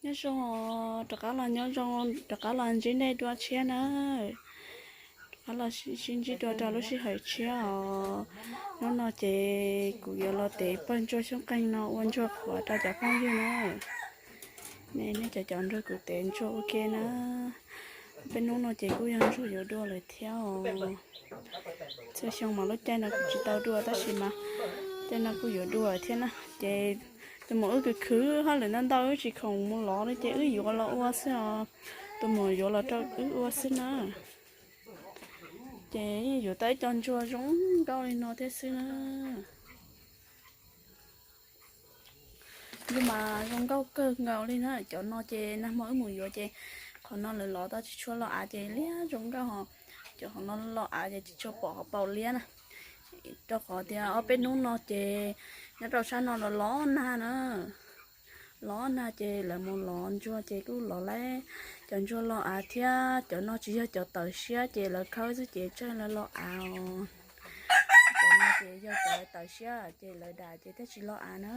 Nyob zoo, rov qab los nyob zoo, rov qab los ntsib nej dua tshiab na. Rov qab los sib ntsib dua rau lub sij hawm tshiab os. Hnub no ces kuv yuav los tev pawg ntsuag xyoob qeeg no ua ntsuag qhuav rau cov phooj ywg na. Nej cov cov ntsuag kuv tev ntsuag ua ke na. Peb hnub no ces kuj yog ntsuag yuav dua lawm thiab os. Txhua xyoo mas lub caij no kuv tsis tau dua tab sis mas caij no kuj yuav dua thiab na. Ces tus muam wb khwv khwv hauj lwm ntau ntau wb tsis khoom mus lov li ces wb yuav los ua xwb os. Tus muam yuav los rau wb ua xwb na. Ces yuav tau ib co ntsuag zoo nkauj li no thiab xwb na. Ntsuag mas zoo nkauj kawg nkaus li na. Cov no ces nag hmo wb mus yuav ces qhov no lawv lov tau tsis tshua loj av ces liab zoo nkauj hos. Cov qhov no loj av ces tsis tshua pom qhov paus liab na. Rau qhov tias ob peb hnub no ces nyob rau sab no los lov nag na. Lov nag ces lawv mus lov ntsuag ces kuj lov lawm cov ntsuag loj av thiab. Cov no tsis yog cov tawm siab ces lawv khawb xwb ces tsawg lawv loj av os. Cov no ces yog cov tawm siab ces lawv dam ces thiaj tsis loj av na.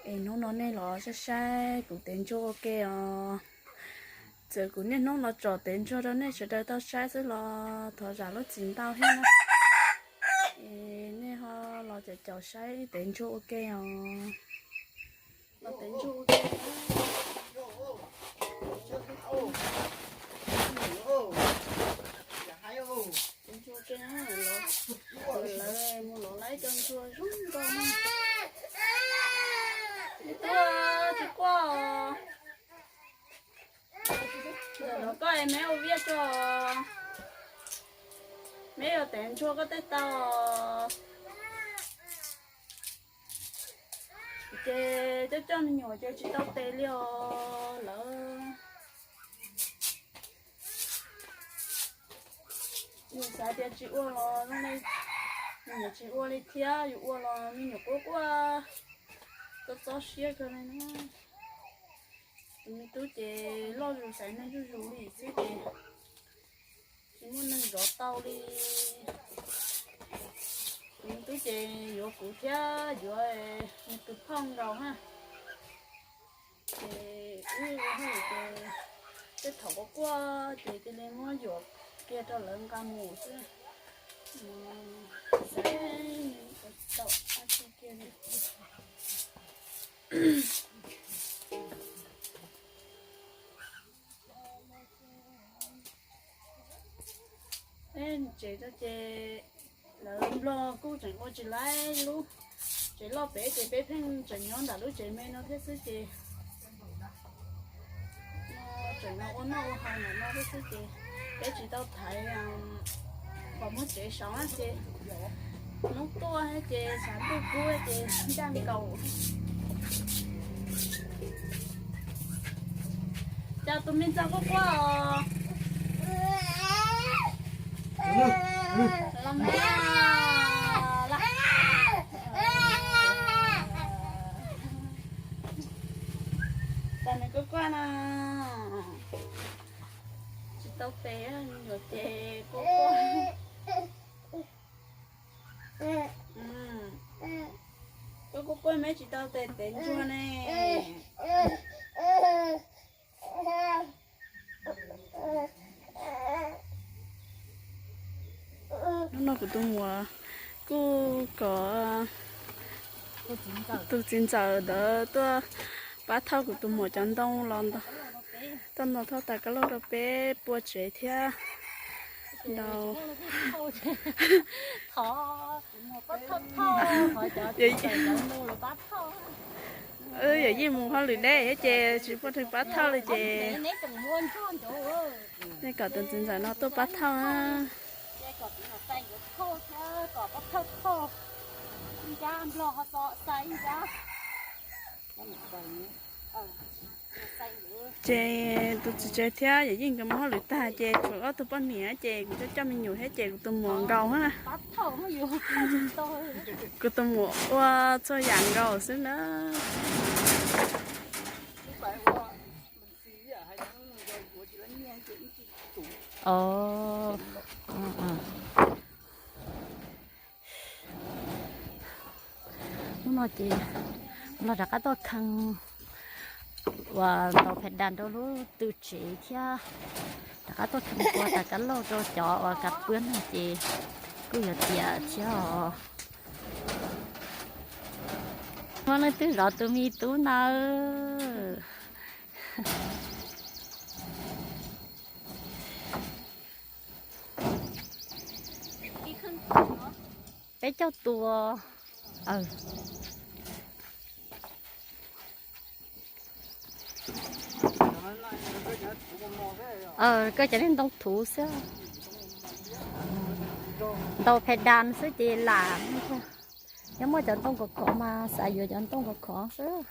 Es hnub no nej los saib saib kuv tev ntsuag ua ke os. Txawm kuv niaj hnub los tsom tev ntsuag rau nej sawv daws tau saib xwb los thov zam lub txim ntau thiab na. Es nej ho los caum caum saib tev ntsuag ua ke os. Los tev ntsuag ua ke. Tev ntsuag ua ke, lawv mus lov lawv cov ntsuag zoo nkauj. Tub tsis quaj. Ntawm no koj es meb ua viaj tso. Meb yuav tev ntsuag koj tej tau. Ces coj coj me nyuam ces tsis tau tes li os lawv. Yus xav tias tsis ua los zoo li, me nyuam tsis ua li thiab, yus ua los me nyuam quaj quaj, txob txob siab kawg li na. Tus me tub ces loj zus xaiv neeg zuj zus li xwb ces tsis muaj neeg zov tau li. Tus me tub ces yuav kuv thiab yuav nws tus phauj nkaus na. Ces wb ua hauj lwm ces tej thaum quaj quaj ces cia li muab yuam kiag rau lawv nqa mus xwb. Xav tau dab tsi kiag li. Peb tsev tso ces lawv nplog kuj tseem ua tsis laib lub tsev loj pem ces peb pheej tseem nyob nram lub tsev me no thiab xwb ces tseem ua noj ua haus ntawm no thiab xwb ces peb tsis tau thaiv kom muaj tsev saud na ces hnub tuaj ces tshav ntuj kub ces ncaj nkaus. Cas tus me ntxhais quaj quaj os? Los me, los. Cas nws quaj quaj no? Tsis tau tes, yuav ces quaj quaj. Koj kuj quaj me tsis tau tes tev ntsuag ne. Hnub no kuv tus muam kuj kom tus txiv ntxawm ntawd tuaj pab thauj kuv tus muam cov ntoo los ntau, tuaj ntau thauj tas kab laug rau peb pua tsev thiab. Ntau. Yog yeej mus hauj lwm deb thiab ces tsis muaj neeg pab thauj li ces nej kom tus txiv ntxawm no tuaj pab thauj na. Ces tus txiv tsev thiab yawm yij nkawd mus hauj lwm tag ces tshuav ob tug poj niam ces kuv coj coj me nyuam thiab ces kuv tus muam nkaus na. Kuv tus muam ua txhua yam nkaus xwb na. Hnub no ces los rov qab tuaj kheej Uas ntaus pha das rau lub tw tsev thiab rov qab tuaj kheev ua tas kab lauj rau cov uas kav pwb no ces kuj yuav tiav thiab os. Muaj leej twg zov tus me tub na? Peb caug tus. Koj cov niag ntoo thuv xwb. Ntaus pha das xwb ces lam. Yog muaj cov ntoo khov khov mas xav yuav cov ntoo khov khov xwb.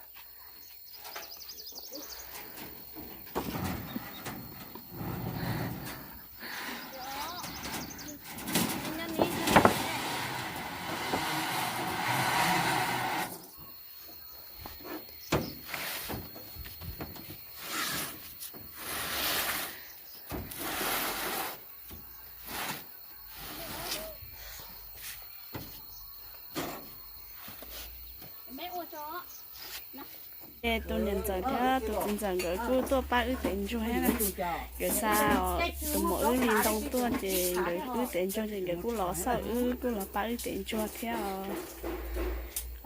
Ces tus niam ntxawm thiab tus txiv ntxawm nkawd kuj tuaj pab wb tev ntsuag thiab na. Nkawd xa tus muam wb li ntoo tuaj ces nkawd wb tev ntsuag ces nkawd kuj los xauj wb kuj los pab wb tev ntsuag thiab os.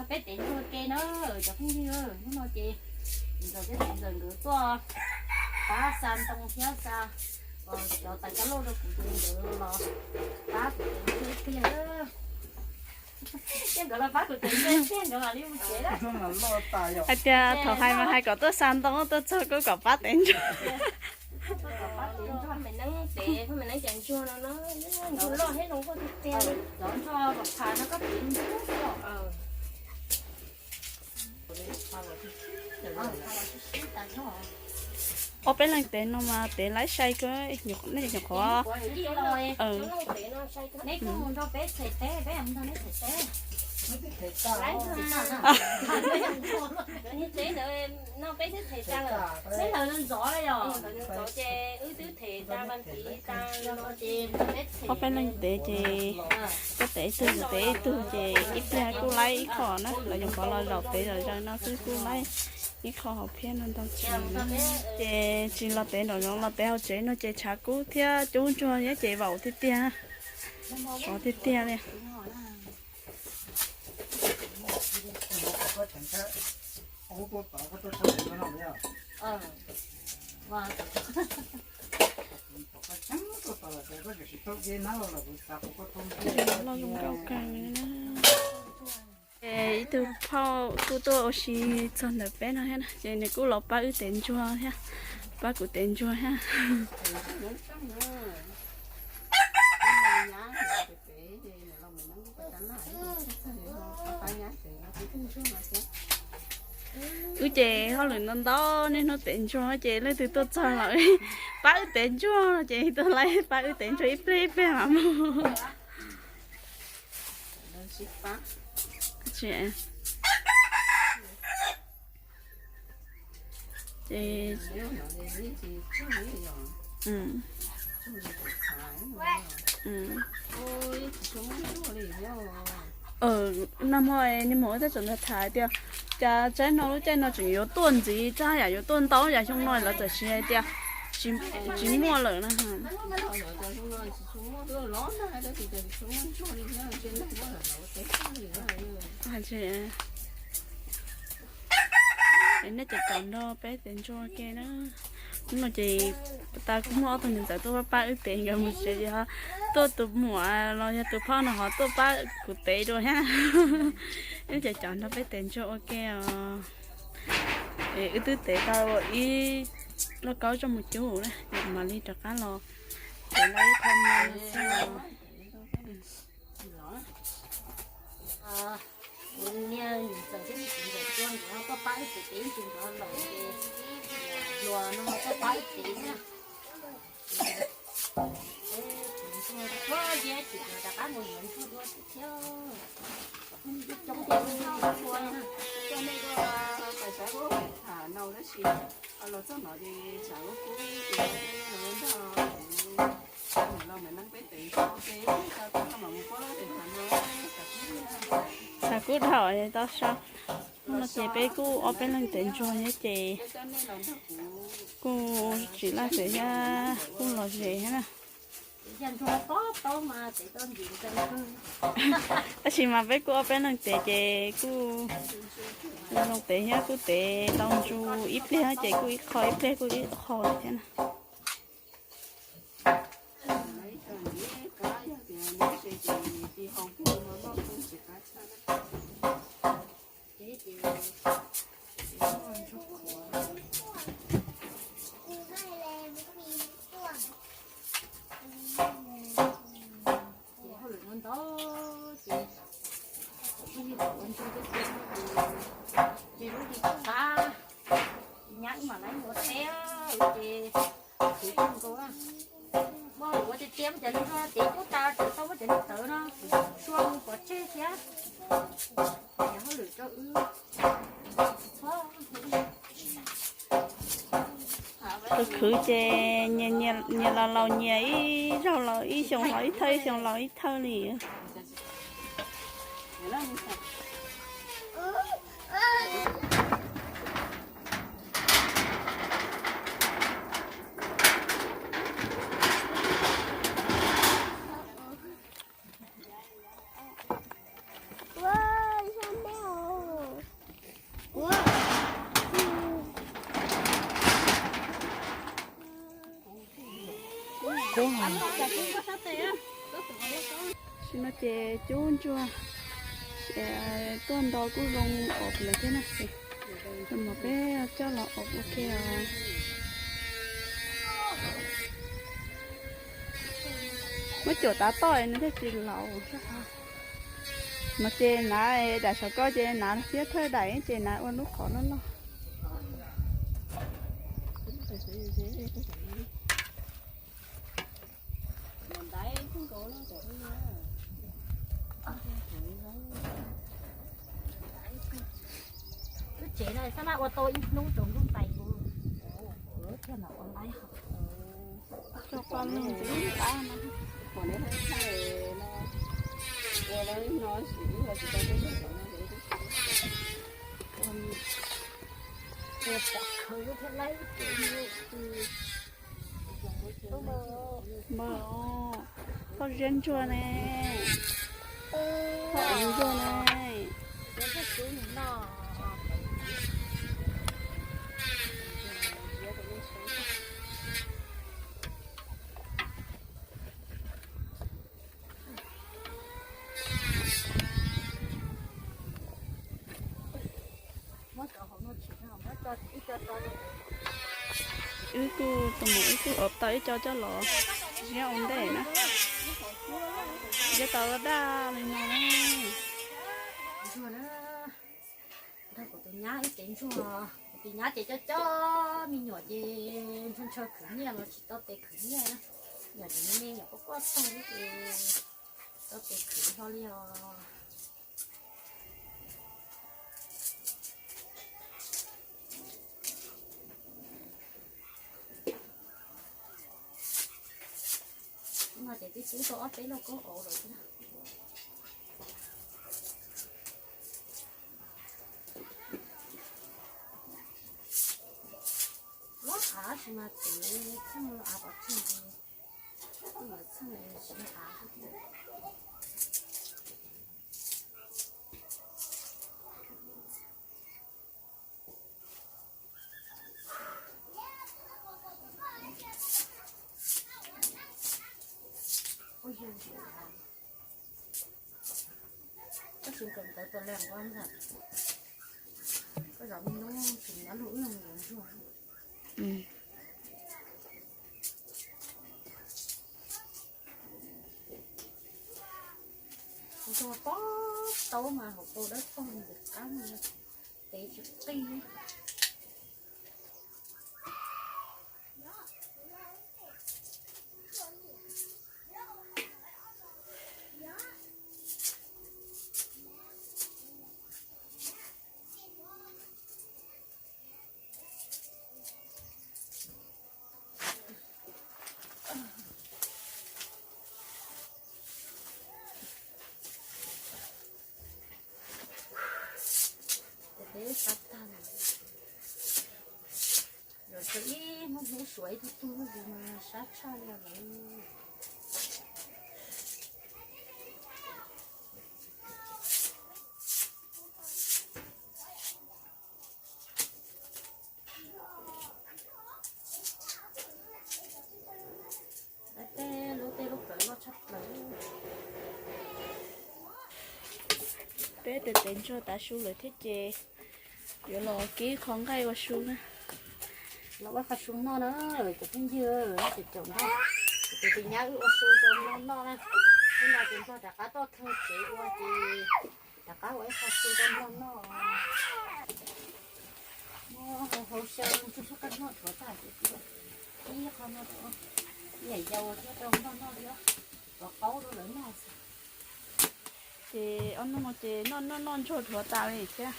Peb tev ntsuag ke na, cov phooj ywg, hnub no ces ntxawm thiab txiv ntxawm nkawd tuaj pab xa ntoo thiab xa cov tais kab lauj rau kuv ces nkawd los pab kuv tev ntsuag tiag. Ces nkawd los pab kuv tev ntsuag tiag nkawd mam li mus tsev. Hais tias thaum hais mas hais kom tuaj xa ntoo, tuaj txog kuj kom pab tev ntsuag. Pab tev ntsuag, me neeb tev, me neeb cov ntsuag no, ntsuag loj thiab zoo nkauj tiag tiag li. Cov ntsuag kom pham no koj tev ntsuag. Ob peb leeg tev no mas tev laib sai kawg, nej nyuam qhuav. Neb kuj mus nrog peb txhais tes, peb mus nrog neb txhais tes. Niag tsev ntawd no peb twb them tas lawm, peb lawv ntxov yom, lawv ntxov ces wb twb them tas mas tiv tas no ces peb them. Ob peb leeg tev ces koj tev ib tug kuv tev ib tug ces ib pliag kuj laib ib qho na, lawv nyuam qhuav los zaum tev zaum zaws no xwb kuj laib ib qho hauv phiab no ntau tsis. Ces tsis los tev nraum zoov los tev hauv tsev no ces tshav kub thiab cub ntsuag thiab ces vaum tiag tiag, sov tiag tiag li. Los zoo nkauj kawg li na. Ces ib tug phauj kuj tuaj ua si txog ntawm peb no thiab na, ces nws kuj los pab wb tev ntsuag thiab, pab kuv tev ntsuag thiab. Wb ces hauj lwm ntau ntau, niaj hnub tev ntsuag ces leej twg tuaj txog los pab wb tev ntsuag, ces tuaj laib pab wb tev ntsuag ib pliag ib pliag mam mus. Ces nag hmo niag muam wb twb tseem tham tias cas tsaib no lub caij no tseem yuav tuaj ntxiv, tsaib yam yuav tuaj ntau yam, xyoo no lawv txawm siv hais tias tsis muaj lawm na. Nej cov cov nrog peb tev ntsuag ke na. Hnub no ces tas kuj muaj ob tug niam ntxawm tuaj pab wb tev, nkawd mus tsev ces ho tuaj tus muam los yog tus phauj no ho tuaj pab kuv tev dua thiab. Wb ces cov nrog peb tev ntsuag ua ke os. Wb twb tev tau ib lauj kaub coj mus cub na, mam li rov qab los tev lauj kaub no xwb. Kuv niag ntxawm thiab niag txiv ntxawm tuaj nkawd ho tuaj pab wb tev, ces wb tsis nkawd lawm ces hluas no tuaj pab wb tev thiab. Ces kuv ntsuag tuaj ces tsis rov qab mus yuav ntsuag dua thiab. Coob tiag, coob tiag. Coj nej tuaj pais saib kuv tham nau tab sis los txog no ces tshav kub kub ces nrog kuv los mam neeb peb tev ntsuag ua ke, tau txog no mam mus pab lawv tev tham no. Tshav kub dhau tau so. Hnub no ces peb kuj ob peb leeg tev ntsuag thiab ces kuj tsis laj xwm thiab kuj los ze thiab na. Tab sis mas peb kuj ob peb leeg tev ces kuj zoo tev thiab kuj tev tau ntsuag ib pliag ces kuj ib qho ib pliag kuj ib qho lawm thiab na. Ces hauj lwm no ntau ces, ces lub hlis tsis qab, nyab wb mam li ua teb, ces kuv tsis nkaus. Muab ua tiag tiag, muab cov niag tev cub tas tseem tau muab cov niag tawv no sua mus pov tseg thiab. Ces hauj lwm rau wb. Khwv khwv ces nyias los laus nyias ib zaug los ib xyoo los ib thawj, ib xyoo los ib thawj li. Tam sim no ces cub ntsuag tuaj nto kuj zoo ob lawm thiab na. Ces no peb coj los ob ua ke os. Muab cuam tav toj nws thiaj tsis laus. No ces hnav daim saum ko ces hnav thiab thawj daim ces hnav ua lub qhov loj loj. Lub tsev no xab mab ua tau ib hnub rau ntuj ntais kuv thiaj mam ua laib hos. Tso pa mus ntxiv qab no. Npawg, koj ziab ntsuag ne, koj av ntsuag ne. Wb kuj tus muam wb kuj ob tau ib co coj los ziab ua ntej na. Ziab tau daj li no na. Nrog kuv tus nyab wb tev ntsuag, kuv tus nyab ces coj coj me nyuam ces ntshaw ntshaw khwv nyiaj los tsis tau tes khwv nyiaj, nyuam tseem me me nyuam quaj quaj tag ces tau tes khwv hlo li os. No ces twb cub tau ob peb lauj kaub auv lawm thiab. Lub av tab sis mas txev txheej, av pov tseg ces txheej siv av xwb thiab. Koj tsis kawm ntawv tas li ua ntag. Koj zov me noob tsis nyob lub wb mus yuav ntsuag. Ntsuag pob taub mas hauv paus dawb paug ntxim qab, tev tsis qij. Ib hnub hnub suav ib tug tug lub vus mas sab tshaj li lawm. Tej lub tej lub plawv loj tshaj plaws. Peb tes tev ntsuag tav su lawm thiab ces yuav los kib qho nqaij ua su na. Los ua qho su noj na, cov phooj ywg, cov caum nrog, cov tij nyab wb ua su rau nplog noj na. Hnub no ces nplog rov qab tuaj khaws tsev ua ces rov qab ua ib qho su rau nplog noj. Muab hau xyaw ntsuag sab qab noj rhuav tag ces ib qho no rau niam yau thiab rau nplog noj thiab, rov qaub rau lawv noj xwb. Ces ob hnub no ces noj noj noj ntsuag rhuav tas li thiab.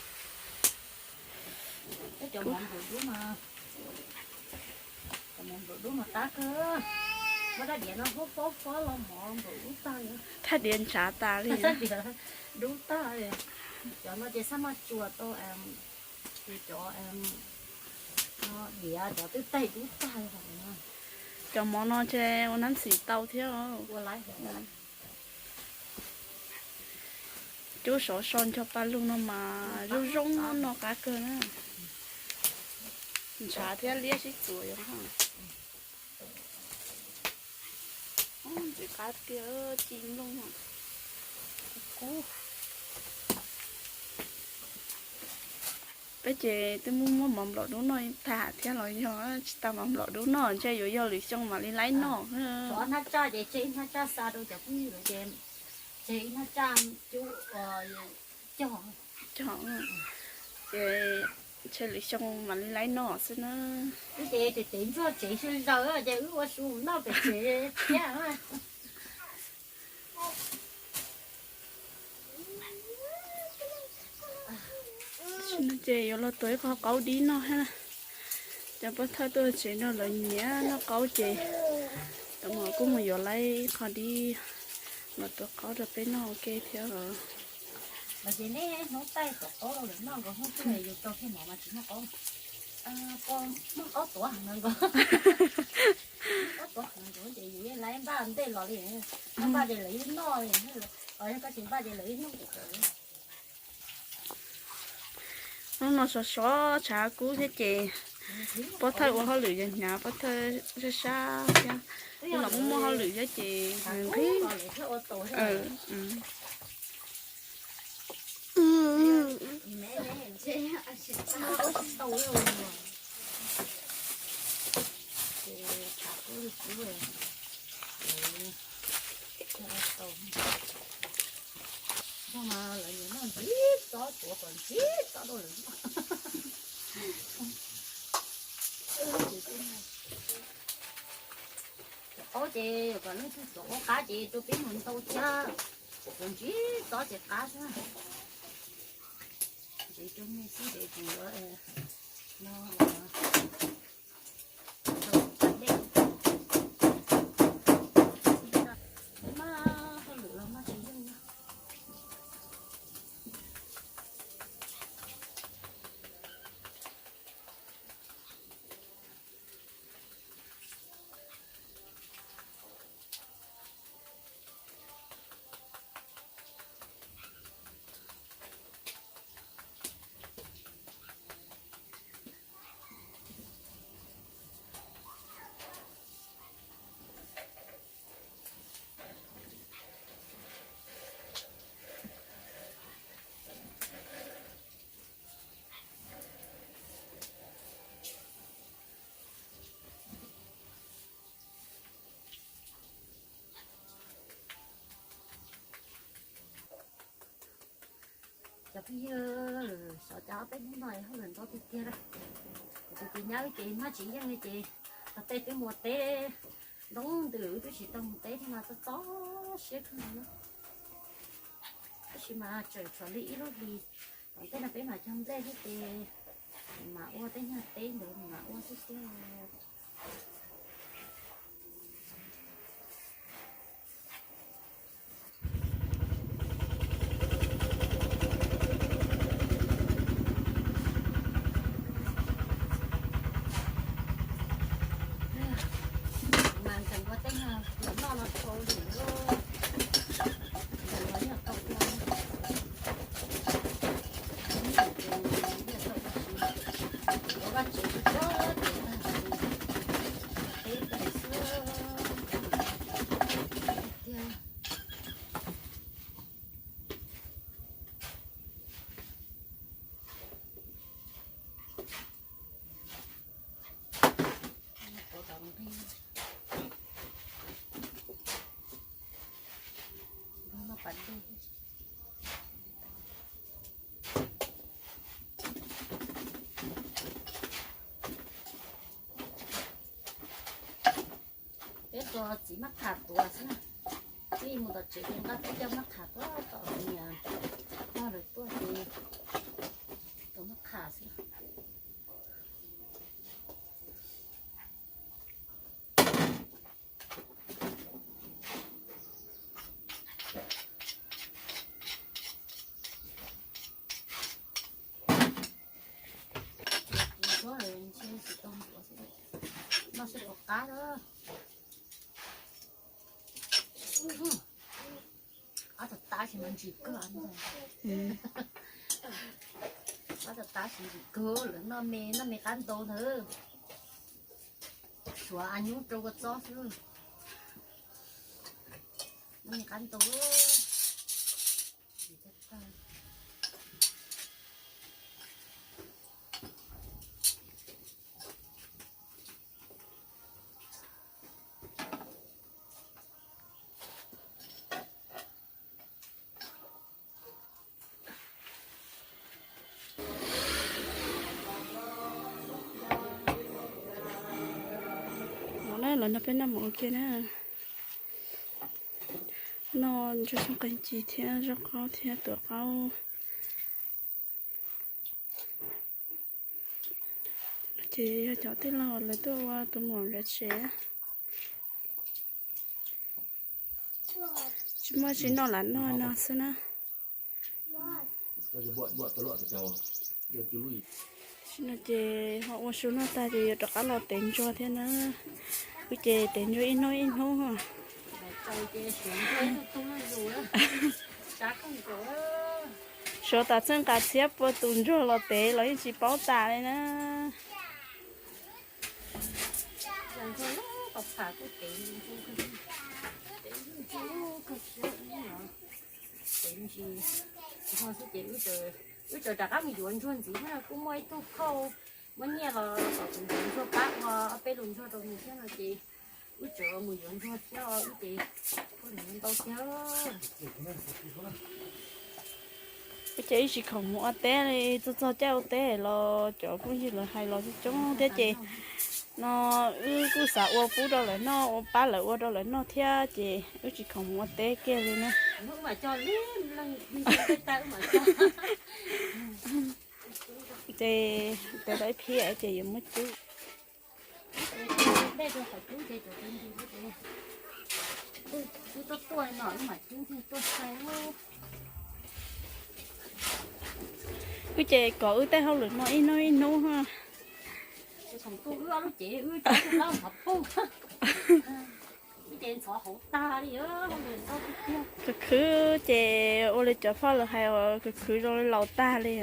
Peb cov mov nplaum dub mas, cov mov nplaum dub mas qab kawg. Muab rab diav no huab fob fob los mov nplaum dub tag li. Thaj diav ntshav tas li. Thaj diav dub tag li. Cov no ces xab maj tsuas tau, cov diav cov twb taig dub tag li. Cov mov no ces ua nab ntxim tau thiab. Ua laiv. Cub sov so ncho pa lug no mas zoo zoo no qab kawg na. Ntshav thiab liab sib txuas yom. Ntxim qab tiag ci nplooj. Peb ces twb muab muab mov nplaum dub noj tag thiab los yog tsis tau mov nplaum dub noj ntshe yuav yog lwm xyoo mam li laib noj. Hnab tsaj ces tseg ib hnab tsaj xa rau cov phooj ywg lawm ces tseg ib hnab tsaj cub cog. Cog, ces ntshe lwm xyoo mam li laib noj xwb na. Wb ces tes tev ntsuag tsev sawv zaws ces wb ua su noj pem tsev thiab. Ces yuav los tuav ib qho qaub dib noj thiab. Cov pov thawj tuaj tsev no lawv nyiam noj qaub ces tau mas kuj mus yuav lawm ib qho dib los tuav qaub rau peb noj ua ke thiab os. Los ces nej hnub taij tuav qaub rau lawv noj, nkaus hnub twg yus rau thiaj mov mas tsis muaj qaub. Koj muaj qaub tuav heev na nkaus. Qaub tuav heev nkaus ces yus yeej laib npaj ntej los li. Koj npaj ces lawv yeej noj li, yog koj tsis npaj ces lawv yeej noj. Hnub no sov sov tshav kub thiab ces pov thawj ua hauj lwm yog hnyav, pov thawj sab sab thiab, los muaj muaj hauj lwm thiab ces nqhis. Noj mas lawv nyiam noj ntsib tsob tuav kom ntsib tsob rau lawv noj. Cov qaub ces kom leej twg tuav ua qab ces rau peb mus ntau thiab, kom ntsib tsob ces qab xwb. Ces rau nej xwb ces kuv yuav no. Cov phooj ywg, xyov cas ob peb hnub no hauj lwm ntau tiag tiag. Kuv tus tij nyab ces maj tsis yeej li ces tau tej twb mus teb ntoo ntws, wb twb tsis tau mus teb thiab mas txo txo siab kawg no. Tab sis mas tseem tshuav li ib lub hlis tom ntej no peb mam cog nplej thiab ces mam ua tej nyuag teb ntawd mam ua xwb xwb. Peb tua txiv mab qham tuav xwb na. Peb mus tom tsev ces nqa peb cov mab qham tuav tom niam noj lawm tuaj ces tua mab qham xwb. Noj seb puas qab. Qab tag tab sis mas ntsim kawg. Qab tag tab sis ntsim kawg, lawv noj me, noj me qab ntau ntawd. Suav a nyub rau kua txob xwb. Noj me qab ntau. No na, los nrog peb noj mov ua ke na. Noj ntsuag xyoob qeeb ci thiab zaub qaub thiab tuav qaub. Ces yog cov tij laug lawv tuaj ua tus maum nrad tsev. Tsis muaj tsis noj lam noj no xwb na. Sim no ces ho ua su noj tag ces yuav rov qab los tev ntsuag thiab na. Wb ces tev ntsuag ib hnub ib hnub. Suav tas txheej nqa txhiab pua tus ntsuag los tev los yeej tsis paub tas li na. Wb tseem rov qab mus yuav ntsuag ntxiv thiab, kuj muaj ib tug phauj muab nyiaj los kom kuv yuav ntsuag pab ua ob peb lus ntsuag rau nws thiab no ces wb tseem mus yuav ntsuag thiab wb ces ntau thiab. Wb ces wb tsis khoom mus ua teb li, txog txog caij ua teb los cov phooj ywg lawv hais los coob coob thiab ces no wb kuj xav ua pub rau lawv noj, ua pab lawv ua rau lawv noj thiab ces wb tsis khoom mus ua teb kiag li na. Ces tev tau ib phiab ces yuav muab cub. Wb ces kom wb tej hauj lwm no ib hnub ib hnub. Khwv khwv ces ua li cov phauj lawv hais uas khwv khwv zoo li laus tag li.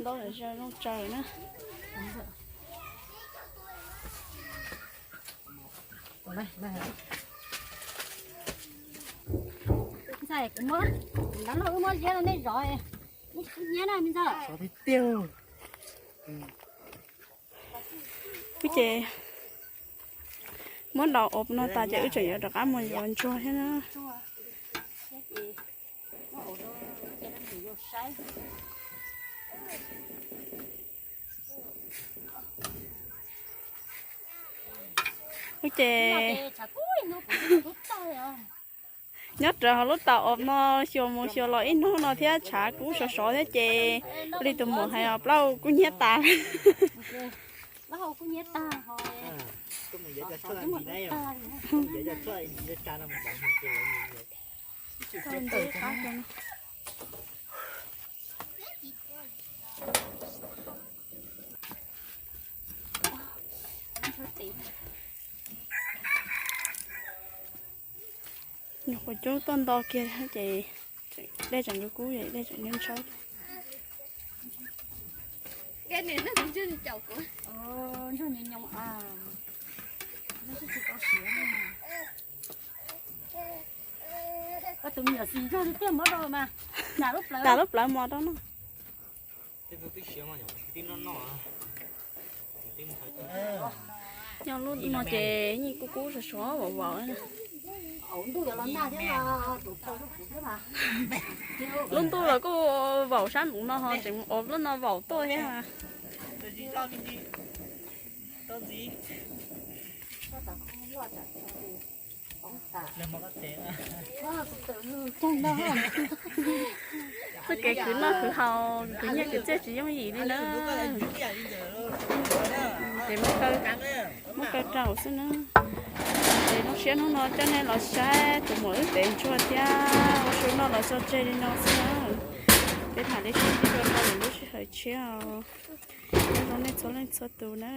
Tuaj ntau zoo tsaws na. Ntxhais, kuv muab, kuv nrog wb muab liab rau nej zov, nej sib hnyiab na me ntxhais. Wb ces muab daus ua no tas ces wb tseem yuav rov qab mus yuav ntsuag thiab na. Wb ces Nyob rawv hauv lub taum ob no, xyuas mus xyuas los ib hnub no thiab tshav kub sov sov thiab ces ua li tus muam hais os, plaub kub hnyiab tas. Nyuam qhuav cub tuaj nto kiag ces dej tseem kub kub, dej tseem nyob ntshawb. Tus me nyuam xis ntsuag tiag tiag, muab rau mas, tas lub plawv mos rau no. Nyob lub no ces yeej kub kub sov sov vaum vaum. Lub ntuj los kuj vaum sab nraud no ho tseem ua lub no vaum tuaj thiab. Txoj kev khwv noj khwv haus, khwv nyiaj khwv txiaj tsis yooj yim li na. Ces muab kaw rau xwb na. Ces zoo siab hnub no coj nej los saib tus muam wb tev ntsuag thiab ua su noj los tso tseg li no xwb na. Peb mam li sib ntsib dua rau lwm lub sij hawm tshiab os. Nyob zoo nej txhua leej txhua tus na.